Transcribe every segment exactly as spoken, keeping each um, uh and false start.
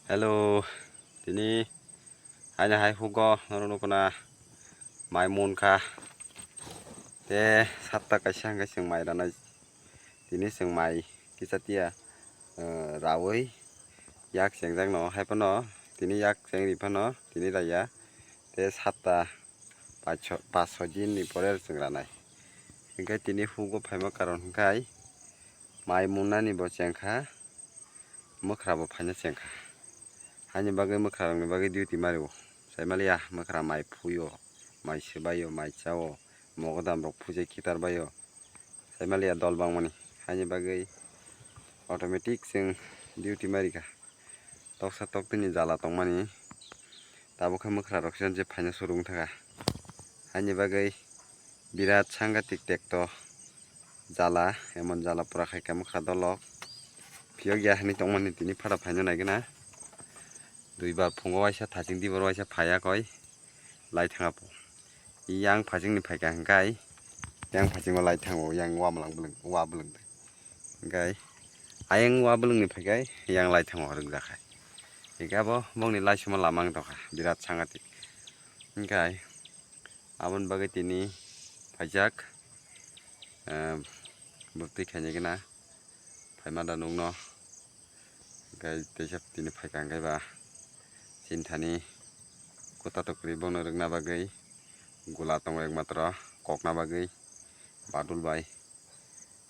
Hello, tini haino hai hugo norok nukuna mai munkha. Te satta kaisa hwnkhe chwng mai ranai. Tini chwng mai kisa tiya, eh, rawi yak chengjak no hai phano tini yak chengri phano tini raya. Te satta pacho-, paso din ni pore chwng ranai. Hwnkhe tini hugo phaima karon hwnkhe mai munnani bo chengkha. Mwkra bo phaina chengkha. Haini bagwi mwkra rokni bagwi duty mario. Saimaliya mwkra mai phuio, mai swbaio, mai chao, mogodam rok phujai khitar baio. Saimaliya dol bangmani. Haini bagwi automatic chwng duty marikha. Toksa toktwini jala tongmani. Tabuk khe mwkra rok se phaina surung thaka. Haini bagwi birat sangatik tekto jala, emon jala pura khai kha mwkra dolok. Phiyok ya hinwi tongmani tini phara phaina naigwna. Duibar phungo waisa thaching dibar waisa phaiya koi lai thanga po. Yang phachingni phaikha hwnkhe yang phasingo lai thango yang wa mwlang bwlwng wa bwlwng. Hwnkhe ayang wa bwlwngni phaikhai yang lai thango rwkjakha. Hwnkhe abo bongni laisima lama wng tongkha birat sangatik. Hwnkhe aboni bagwi tini phaijak, eh, bwtwi khainai gana phaima da nukno. Hwnkhe teisa tini phaikha hwnkhe ba chini thani kwtatok kwrwi bono rwkna bagwi gula tongo ekmatro kokna bagwi badul bai.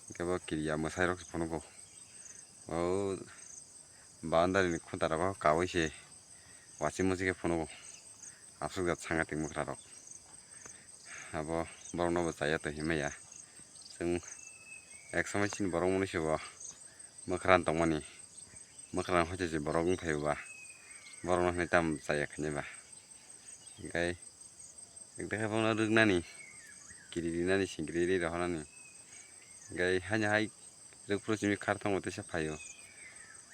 Hwnkhe bo kiriya mwsai rok se phunugo. O boundary ni khunta rogo kawi se wachi muchi khe phunugo. Aswk jat sangatik mwkra rok. Abo borok no bo chaya to himaya. Chwng ek somoi chini borok mwnwi se bo mwkra tongmani. Mwkra hoite se borok wng phaiba borok no hinwi tam chaya khainai ba. Hwnkhe Ekdekhe bono rwknani, kiri rinani, singkiri ri rohornani. Hwnkhe haino hai rwkphuru simi khar tongo teisa phaio.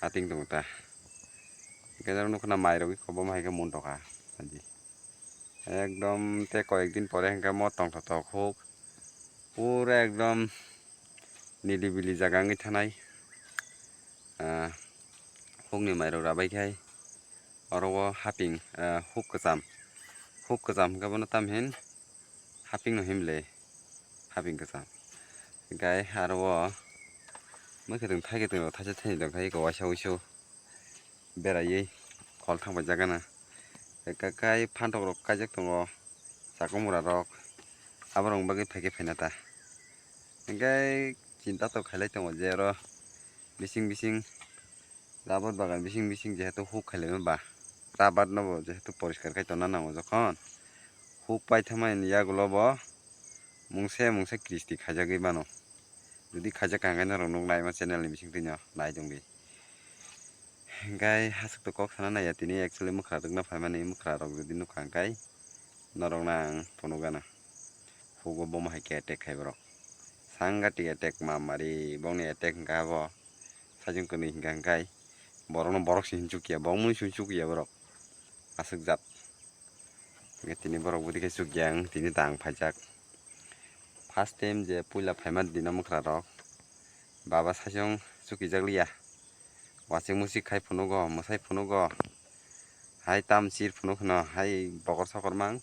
Ating tongo ta. Hwnkhe norok nukha na mai rogwi kobom hai khe mun tongkha. Ekdom tei koyek din pore hwnkhe mo tongthotok huk. Pura ekdom nilibili jaga wngwi thanai. Ah, hukni mairok rabai khai oro o haping, ah, huk kwcham, huk kwcham hwnkhe bono tam hin haping no himle haping kwcham. Hwnkhe aro o mwkhwtwng thaikhe tongwi thaisa thaini tongkha eko waisa wuisu beraiwi khol thangbai jagana. Hwnkhe kai phantok rok kaijak tongo chakwmura rok aborok bagwi phaikhe phaina ta. Hwnkhe chinta tok khailai tongo je oro bising bising rubber bagan bising bising jehetu huk khailaima ba rubber no bo jehetu poriskar khai tongna nango jokhon huk paithakmani yagulo bo mungsa mungsa kristi khaijagwi mano. Jodi khaijak kha hwnkhe norok nuk naima channel ni bisingtwi no nai tongdi. Hwnkhe haswk to kok sana naiya tini actually mwkra rwkna phaimani mwkra rok jodi nukha hwnkhe norokno ang phunukgana. Hugo bomo hai khe attack khai borok. Sangatik attack mamari bongni attack hwnkha abo. Sajwng kwnwi hwnkha hwnkhe borokno borok se hinchukya, borok mwnwi se hinchukya borok. Aswk jat. Hwnkhe tini borok bwdikhe chukya ang tini tang phaijak. First time je puila phaima dino mwkra rok. Baba sajwng chukijak liya. Waching muchik khai phunugo, mwsai phunugo. Hai tam chir phunuk hwno, hai bokor sokor mang.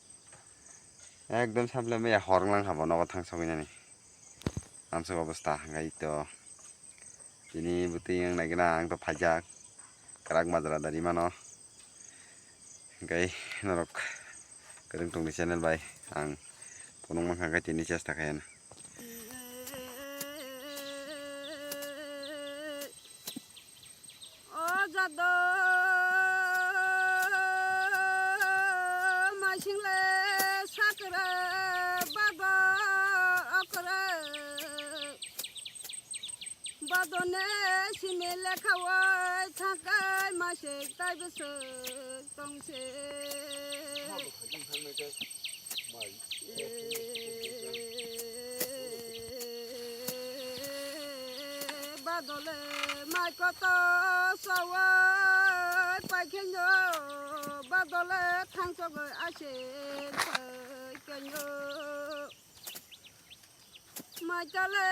Ekdom sample maya hor wnglang habo nogo thang sogwi nani. Amsok obostha hwnkhe to. Tini bwtwi wng naikhe na ang to phaijak. Kwrak majra dari mano. Hwnkhe norok kwrwng tongni channel bai ang phunuk mankha hwnkhe tini chesta khaiyana. O jado maisingle sakra bado okra. Badone simi lekha wai thakai masik tai bwswk tongse. Badole mai koto sowai paikhenyo badole thangsogoi asin paikhenyo. Maitale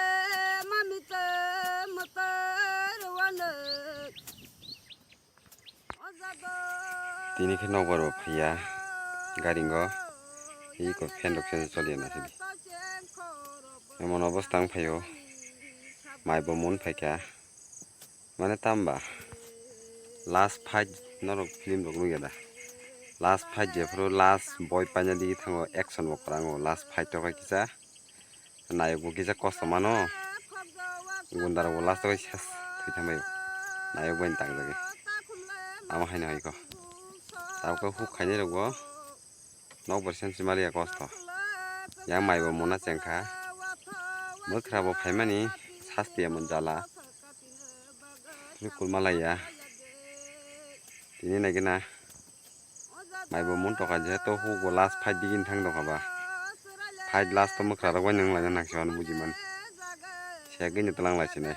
mamite mate ruwane. Tini khe nokbar bo phaiya garingo, iko fan rok se choliya na sidi. Emon obostha wng phaio, mai bo mun phaikha. Mane tamba last fight norok film rok nukya da? Last fight jephuru last boi paina digi thango, action bo kwrango, last fight o kisa. Nayok bo kisa kosto mano. Gunda rok bo last o ses thwi thangbai. Nayok bai tangjagwi. Amo haino haiko. Tabuk huk khainai rok bo. Nok bo sensi maliya kosto. Yang mai bo mona chengkha. Mwkhra bo phaimani sasti emon jala. Twi kulma laiya. Tini naikhe na. Mai bo mun toka je to huk bo last fight digini thang tongkha ba. Fight last o mwkhra rok bai nang laina nang se mano buji man. Se gini tlang lai sinai.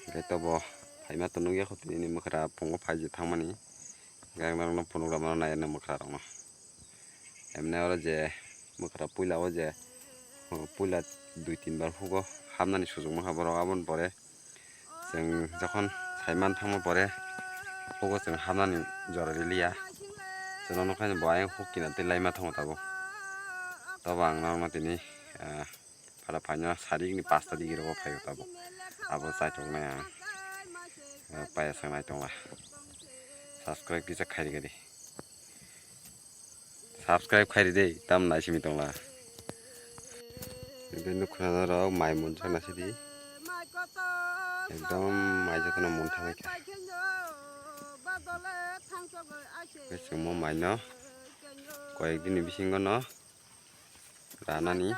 Hingke to bo phaima to nukya kho tini mwkhra phungo phai je thangmani. Hingke ang norokno phunuk rw mano nai mwkhra rokno. Emne oro je mwkhra puila o je, o puila dui tin bar hugo hapnani sujuk mankha borok, aboni pore chwng jokhon saiman thangma pore hugo chwng hapnani jora riliya. Chwngno nukha bo ayang huk kina tei laima thango tabuk. Tobo ang norokno tini, ah, Phara phaino sarikni pasta digi rogo phaio tabuk. Abo chaitok nai ang, eh, payasang nai tongla. Subscribe kisa khairi gadi. Subscribe khairi de, tam nai simi tongla. Ebe nukhrana rok mai munsa na sidi. Ekdom mai jotono mun thamai kha. Ebe chwngmo maino koyek dini bisingo no ranani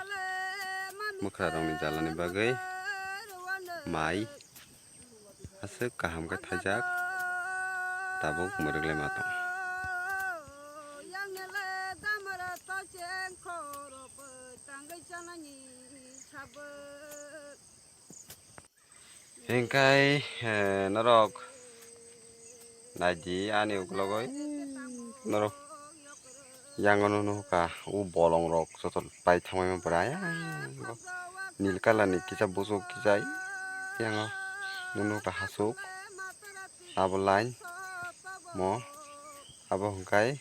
mwkhra rokni jalani bagwi mai aswk kaham khe thaijak, tabuk mwrwk lai ma tong. Hingkai, eh, norok naidi ani uklogo, norok yango nunu ka u bolong rok joto pai thangma pura yango nil colour ni kisa busuk kisa yango nunu ka hasuk abo line mo abo hingkai.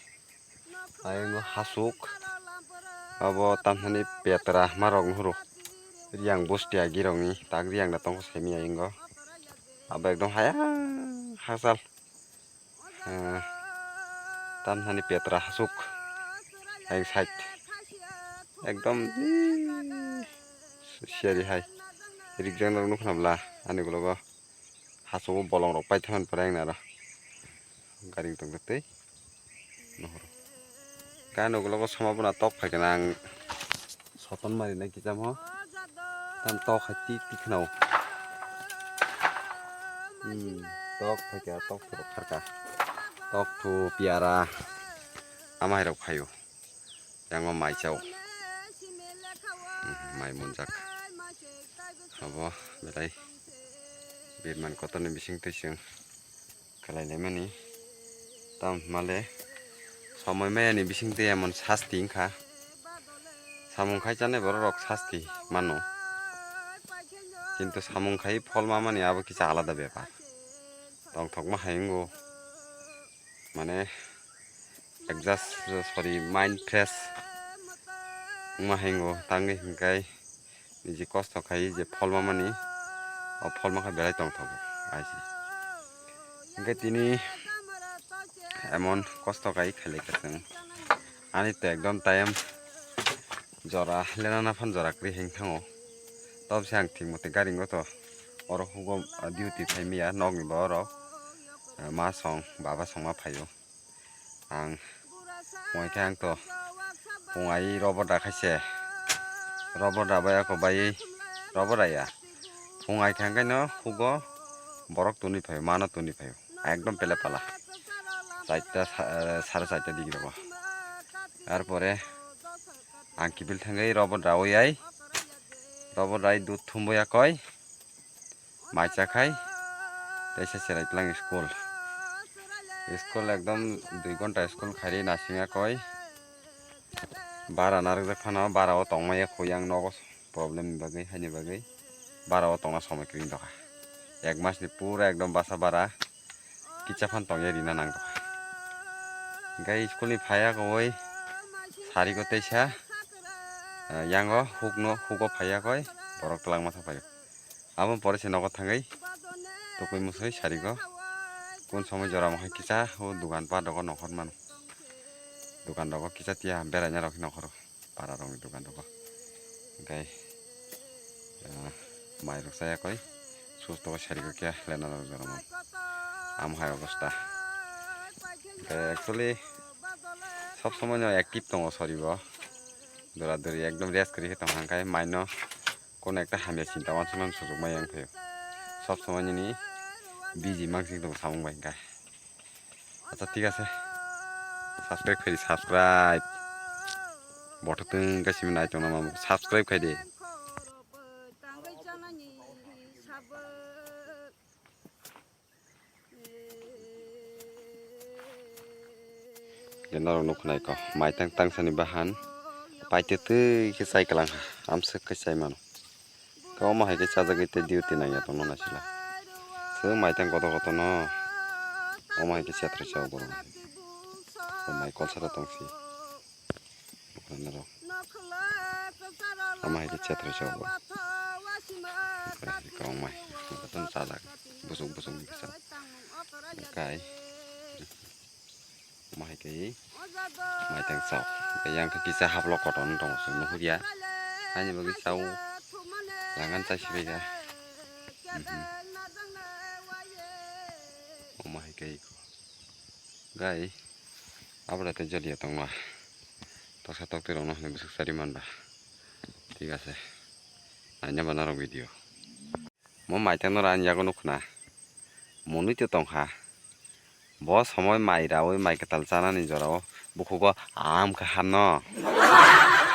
Ayongo hasuk, abo tamsani petra hwnmarok nuhuru. Riyang busti agirokni tak riyang da tongkha simi ayongo. Abo ekdom haya hasal. Eh, tamsani petra hasuk. Ayang side. Ekdom siyari hai. Rikjaknai nukhnabla ani ulogo. Hasogo bolong rok paithaman pore ang naro. Gari tong tei. Nohoro. Gano ulogo soma bona tok phaikhe ang soton mari nai kichamo. Tam tok hai tik tik khnao. Hmm, tok phaikhe tok thu rok kharka. Tok thu piara. Ama hai rok phaio. Yango mai chao. Hmm, mai munjak. Abo belai birman kotorni bising twi chwng khlai laimani. Tam hwnmale somoi mayani bising twi emon sasti wngkha. Samung khai chanai borok rok sasti mano. Kintu samung khai phol mamani abo kisa alada bepar. Tongthokma hai wngo. Mane adjust, sorry, mind fresh wngma hai wngo, tangwi hingkai niji kosto khai je pholma mani, o pholma khe belai tongthogo aisi. Hingke tini emon kosto khai khailai ka chwng, ani to ekdom time jora lenana phan jora kwrwi hing thango. Tobse ang thik mote gari wngkha to oro hugo duty phai maya nokni bo oro ma song baba songma phaio. Ang wngkha ang to phung ai robo da khaise robo da bai ako bai robo da ya phung ai kha hingkhe no hugo borok tuni phaio mano tuni phaio ekdom pele pala chaita sa- sare chaita digi rogo. Arpore ang kiphil thangwi robo da oi ai robo da oi dud thumbo ya koi. Mai chakhai teisa cherai tlang school. School ekdom dui ghonta school khairi nasing ya koi. Bara narwkjak phano bara o tongmaya kho yang nogo problem ni bagwi haini bagwi bara o tongna somoi kwrwi wng tongkha. Ek mas ni pura ekdom basa bara kisa phan tongya rina nang tongkha. Hingke school ni phaiya kowai sari ko teisa, eh, yango hukno, hugo phaiya koi borok twlangma thang phaio. Aboni pore se nogo thangwi tukui musui sari go. Kun somoi jora mohai kisa o dukan pat rogo nokhor mano. Dukan rogo kisa tiya beraina rok nokhoro. Para rokni dukan rogo. Hingke, ah, mai rok chaya koi. Sus togo sari go kya lena rok jora mano. Amo hai obosta. Hingke actually sob somoi no active tongo sori bo. Dora dori ekdom rest kori khe tong hangkai mai no. Kono ekta hamya chinta wansuknani suchukmani yang phaio. Sob somoi nini busy mansing tongo samung bai hingkha. Acha, thik ase. Subscribe khaidi, subscribe. Bothotwng khe simi nai tongna mamung subscribe khaidi. Norok nukhnai ko, maitang tangsani bahan, paitwi twi khe chai kwlang ha, amswk khe chai mano. Omo hai khe chajagwi tei duty nangya tongno naisila. Chwng maitang kotor kotor no, omo hai khe chethrai chao borok. O mai kolsara tongsi. Bukrana rok. Ama hai khe chethrai chao bo. Bukrana hai khe kwbangma hai. Jotono chajak. Busuk busuk ni kisa. Kai. Ama hai khe maitang chao. Yang khe kisa haplo kotor no tongo chwng nuhur ya. Haini bagwi chao. Langan chai sibai kha. Mhm. Ama hai khe. Gai, abra tei joliya tongma. Toksa toktwi rokno hwnwi bwswk chari manba. Thik ase. Naina ba norok video. Mo maitang no rani yago nukhna. Monwi to tongkha. Bo somoi mai rawi mai kwtal chanani jorao bukhugo am kha hanno.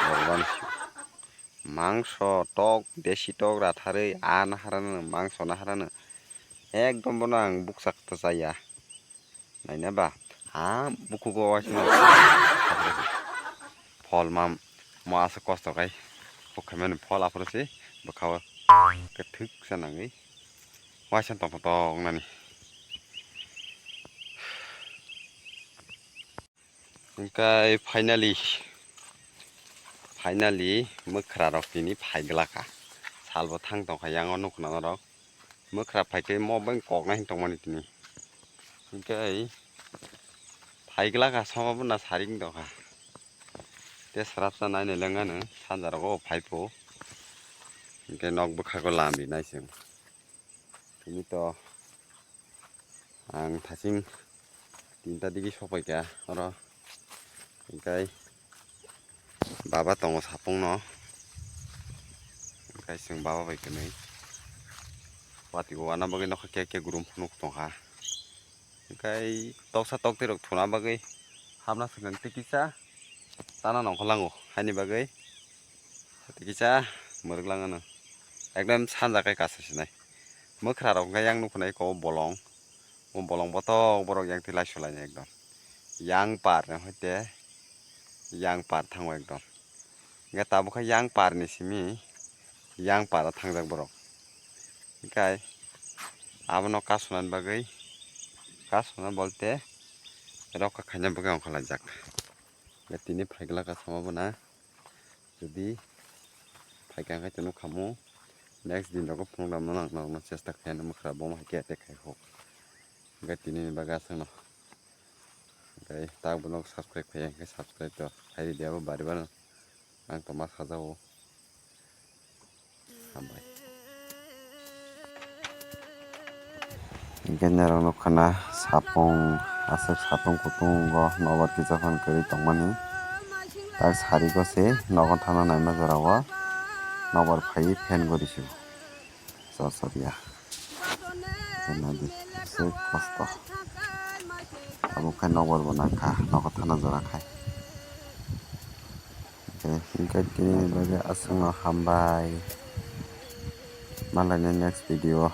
Bhagwan. Mangso tok, desi tok ratharwi, a naharano, mangso naharano. Ekdom bono ang bukchak ta chaya. Naina ba, ha, bukhugo waisano. Phol mam, mo aswk kosto khai. Bukhaimani phol aphuru se, bwkhao kwthwk sa nangwi. Waisano tongtho tok nani. Hingke finally, finally mwkhra rok tini phai glaka. Salbo thang tongkha yang o nukhna norok. Mwkhra phaikhe mo bai koknai tongmani tini. Hingke phai glaka soma bo na saring tongkha. Te srapsa nainai lengano sanja rogo phaipo. Hingke nok bwkhago lamri naising. Tini to ang thasing tinta digi sokpaikha oro, hingkai baba tongo sapungno, hingkai chwng baba bai kwnwi watwi wana bagwi nokha kek kek room phunuk tongkha, hingkai toksa toktwi rok thuna bagwi hapna swkang tei kisa tana nongkha lango haini bagwi. Tei kisa mwrwk langano. Ekdom sanja kai kasa sinai. Mwkhra rok hwnkhe yang nukhnai ko bolong. O bolong botok borok yang twi laisu lainai ekdom. Yang par ni hoite yang par thango ekdom. Hwnkhe tabukhe yang par ni simi yang par o thangjak borok. Hwnkhe abono kasunani bagwi, kasuna bolte rokha khaina bagwi ongkhorlaijak. Hwnkhe tini phaiglak kasama bono. Jodi phaikha khe tini khamu, next din rogo phunukna nang norokno chesta khaina mwkhra bo hai khe attack khai hok. Hwnkhe tini ni bagwi aswkno. Hwnkhe tak bono subscribe khai hwnkhe subscribe to khai ridi abo bari bano ang tongma sajago. Hambai. Hingke norok nukha na sapung aswk satung kutung o nobar kisa phano kwrwi tongmani. Tak sari go se nogo thana naima jora o nobar phaiwi fan gori se chor chor ya. Nadi se kosto abo khe nobar bo nangkha nogo thana jora khai. Hingke tini bagwi aswkno hambai. Malaini next video.